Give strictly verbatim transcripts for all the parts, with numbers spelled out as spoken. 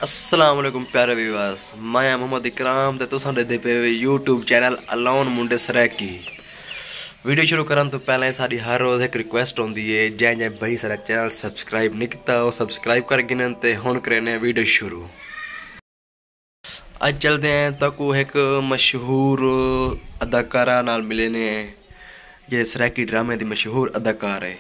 السلام علیکم پیارے ویورز، میں ہاں محمد اکرام تے تساں ݙیہدے پئے وے یوٹیوب چینل الون منڈے سرائیکی۔ ویڈیو شروع کرݨ توں پہلے ساݙی ہر روز ہک ریکویسٹ ہوندی ہے، جیں جیں بھائی ساݙا چینل سبسکرائب نہیں کیتا، او سبسکرائب کر گھنن تے ہݨ کریندے ہیں ویڈیو شروع۔ اڄ چلدے ہیں تہاکوں ہک مشہور اداکارہ نال ملیندے ہیں، جیڑھے سرائیکی ڈرامے دی مشہور اداکار ہے۔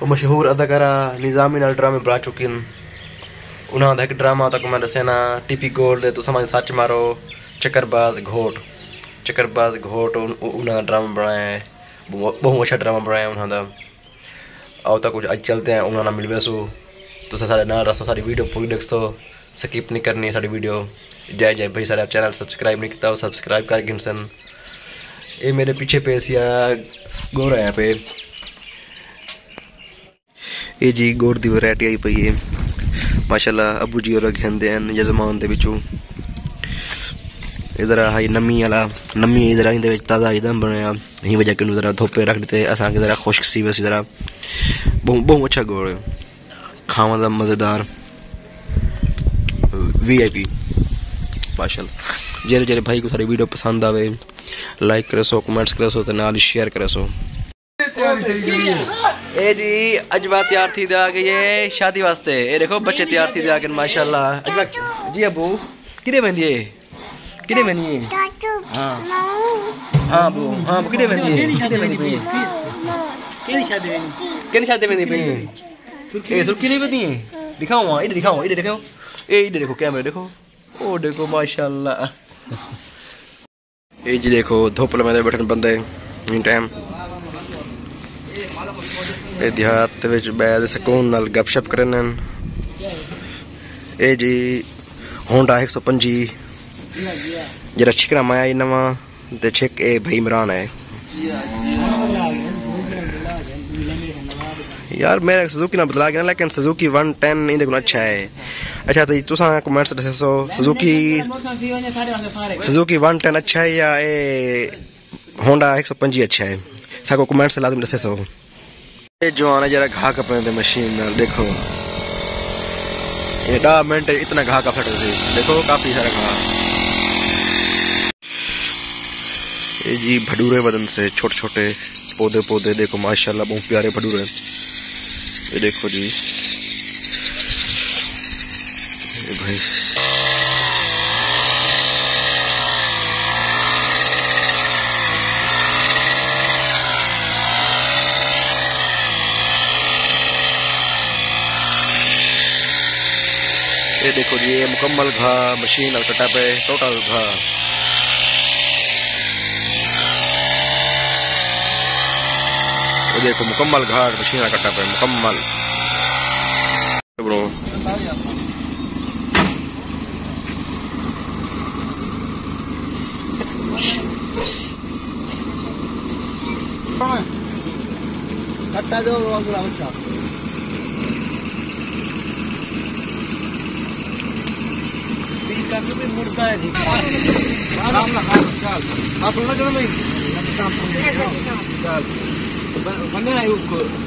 او مشہور اداکارہ نظامی نال ڈرامے بݨا چکی ہن۔ انہاں دا ہک ڈرامہ تہاکوں میں ݙسینداں، ٹی پی گولڈ تے، تساں سرچ مارو چکر باز گھوٹ۔ چکر باز گھوٹ ان-، انہاں دا ڈرامہ بݨایا ہے، ٻہوں، ٻہوں اچھا ڈرامہ بݨایا ہے انہاں دا۔ آؤ تہاکوں اڄ چلدے ہیں انہاں نال مل ویسوں۔ تساں ساݙے نال رہسو، ساݙی ویڈیو پوری ݙیکھسو، سکپ نہیں کرݨی ساݙی ویڈیو۔ جیں جیں بھائی ساݙا چینل سبسکرائب نہیں کیتا، او سبسکرائب کر گھنسن۔ اے میݙے پچھے پئے سی، آ ڳڑ آیا پئے۔ اے جی ڳڑ دی ورائٹی آئی پئی ہے۔ ماشاءاللہ ابو جی اور گھندے ہیں یزمان دے وچوں۔ اے ذرا ہئی نمی والا، نمی ذرا ایندے وچ تازہ ہی دم بݨیا۔ ہی وجہ کنوں ذرا دھوپے رکھ ݙتے، اساں کے ذرا خشک سی ویسی ذرا۔ ٻہوں، ٻہوں اچھا ڳڑ ہے۔ کھاوݨ دا مزیدار۔ وی آئی پی۔ ماشاءاللہ۔ جیڑھے جیڑھے بھائی کوں ساݙی ویڈیو پسند آوے، لائک کریسو، کمنٹس کریسو تے نال ہی شیئر کریسو۔ اے جی، اجوا تیار تھی تے آ ڳئی ہے شادی واسطے۔ اے ݙیکھو، بچے تیار تھی تے آ ڳئے، ماشاءاللہ۔ اجوا، جی ابو، کݙے ویندی ہے؟ کݙے ویندی ہے؟ ہاں۔ ہاں ابو، ہاں ابو، کݙے ویندی ہے؟ کݙے ویندی پئی ہے؟ کیڑھی شادی ویندی؟ کیڑھی شادی ویندی پئی ہے؟ اے سرخی نہیں ویندی ہے؟ ݙکھاؤ ہاں، ایݙے ݙکھاؤ، ایݙے ݙکھاؤ۔ اے ایݙے ݙیکھو، کیمرے ݙیکھو۔ او ݙیکھو، ماشاءاللہ۔ اے جی ݙیکھو، دھوپ لمیندے ٻیٹھن بندے ایں ٹائم۔ اے دیہات دے وچ ٻہہ تے سکون نال گپ شپ کریندن۔ اے جی ہونڈا ہک سو پنجی، جیڑھا چھکڑا مایا ہئی نواں، تے چھک اے بھائی عمران ہے۔ یار، میرے سزوکی نال بدلا گیا نا، لیکن سزوکی ون ٹین ایندے کولوں اچھا ہے۔ اچھا، تے تساں کمنٹس ݙسو، سزوکی، سزوکی ون ٹین اچھا ہے یا اے ہونڈا ہک سو پنجی اچھا ہے؟ ساکوں کمنٹس لازم ݙسو۔ اے جوان ہے جیڑھا گھا کپیندے مشین نال، ݙیکھو۔ اے ݙاہ منٹ اتنا گھا کپ سٹے سی، ݙیکھو کافی سارا گھا۔ اے جی بھڈورے ودن سے چھوٹے چھوٹے پودے، پودے ݙیکھو ماشاءاللہ ٻہوں پیارے بھڈورے۔ اے ݙیکھو جی۔ اے بھائی۔ اے ݙیکھو جی، اے مکمل گھا مشین نال کٹا پئے، ٹوٹل گھا۔ اے ݙیکھو، مکمل گھا مشین نال کٹا پئے، مکمل۔ برو۔ کٹا دو، اگلا اچھا۔ تین کر کے مڑتا ہے جی۔ چل۔ آپ سونا کرو نہیں۔ چل۔ بندے آئے،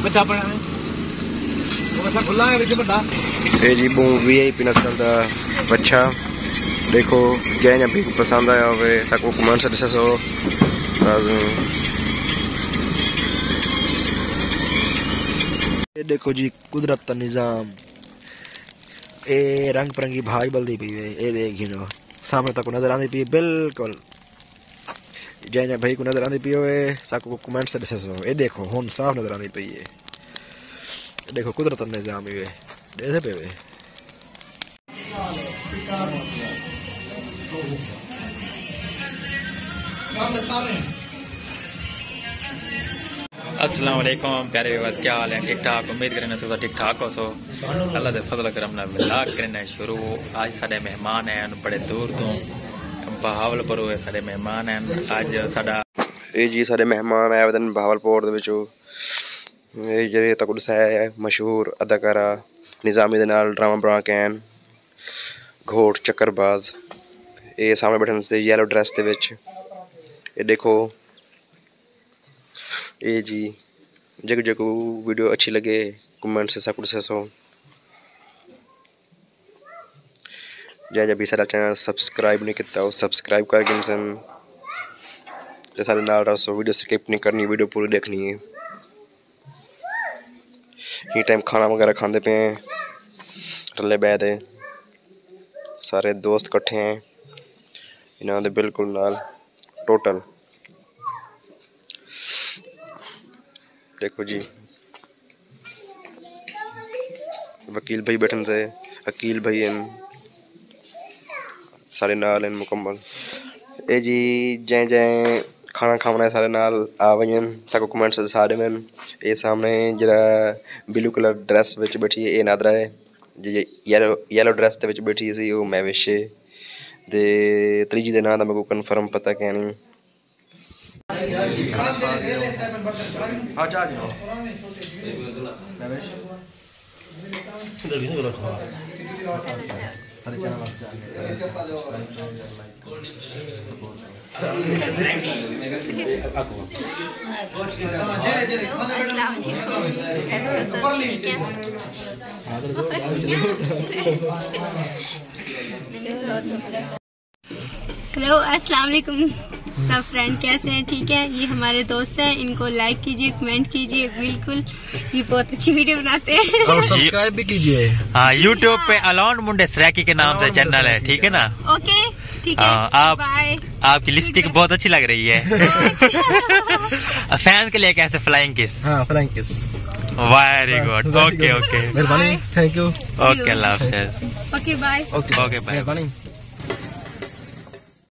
بچہ پڑا ہے۔ اے جی ٻہوں وی آئی پی نسل دا بچہ، ݙیکھو جیں جیں بھئی کوں پسند آیا ہووے ساکوں کمنٹس ݙسسو لازمی۔ اے ݙیکھو جی قدرت دا نظام، اے رنگ برنگی بھائی ٻلدی پئی ہے، اے ݙیکھ گھنو سامݨے تہاکوں نظر آندی پئی ہے بالکل۔ جیں جیں بھائی کوں نظر آندی پئی ہووے، ساکوں کمنٹس ݙسسو۔ اے ݙیکھو، ہݨ صاف نظر آندی پئی ہے۔ اے ݙیکھو، قدرت دا نظام ہی ہے۔ ݙیکھدے پئے ہووے۔ السلام علیکم پیارے ویورز، کیا حال ہے؟ ٹھیک ٹھاک؟ امید کرینداں تساں ٹھیک ٹھاک ہوسو۔ اللہ دے فضل و کرم نال ولاگ کریندے شروع۔ اڄ ساݙے مہمان ہن بڑے دور توں، بہاول پوروں ساݙے مہمان ہن۔ اڄ ساݙا اے جی ساݙے مہمان آئے ہوئے ہن بہاول پور دے وچوں۔ اے جیڑھے تہاکوں ݙسایا ہے مشہور اداکارہ نظامی دے نال ڈرامہ بݨا کے آئے ہن، گھوٹ چکر باز۔ اے سامݨے ٻیٹھن سے یلو ڈریس دے وچ۔ اے ݙیکھو۔ اے جی، جیکوں جیکوں ویڈیو اچھی لڳے، کمنٹس ساکوں ݙسسو۔ جے جے بھی سارا چینل سبسکرائب نہیں کیتا، وہ سبسکرائب کر گھن سن۔ تے سارے نال رہسو، ویڈیو سکپ نہیں کرنی، ویڈیو پوری دیکھنی ہے۔ یہ ٹائم کھانا وغیرہ کھاندے پے ہیں، رلے بہتے سارے دوست کٹھے ہیں انہاں دے بالکل نال ٹوٹل۔ دیکھو جی، وکیل بھائی بیٹھن سے، عقیل بھائی ہیں، سارے نال ہیں مکمل۔ اے جی، جیں جیں کھانا کھاونا ہے سارے نال آ ونجن، ساکو کمنٹس سارے میں۔ اے سامنے جڑا بلو کلر ڈریس وچ بیٹھی ہے، اے نادرا ہے۔ جی یلو، یلو ڈریس دے وچ بیٹھی سی، او مہوش ہے۔ تے تریجی دے ناں دا میکوں کنفرم پتہ کینی۔ السلام علیکم۔ کیسے ہو؟ ٹھیک ہے؟ ہیلو، السلام علیکم۔ سب فرینڈ کیسے ہیں؟ ٹھیک ہے، یہ ہمارے دوست ہیں، ان کو لائک کیجیے، کمنٹ کیجیے، بالکل یہ بہت اچھی ویڈیو بناتے ہیں۔ اور سبسکرائب بھی کیجیے۔ ہاں، یوٹیوب پہ الون منڈے سرائیکی کے نام سے چینل ہے، ٹھیک ہے نا؟ اوکے، ٹھیک ہے۔ ہاں، آپ، بائے۔ آپ کی لپسٹک بہت اچھی لگ رہی ہے۔ اچھا۔ فینس کے لیے کیسے؟ فلائنگ کس؟ ہاں، flying kiss. Very good. Okay, okay. مہربانی، تھینک یو۔ اوکے، اللہ حافظ۔ Okay, bye. Okay, bye. مہربانی۔